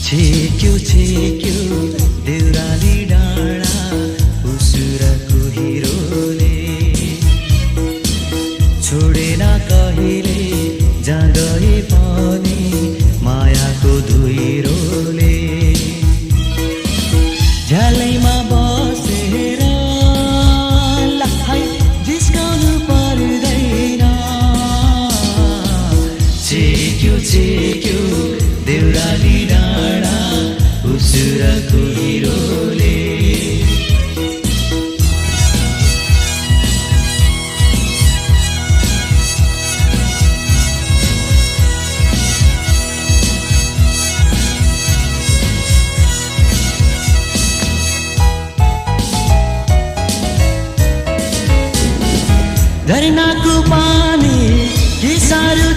छेक्यो देउराली डाँडा उसुरको हिरोले छोडेन कहिले जाँदै पनि मायाको धुइरोले झ्यालैमा बसेर लाई जिस्काउनु पर्दैन छेक्यो देउराली डाँडा उसुरको हिरोले झरनाको पानी के साह्रो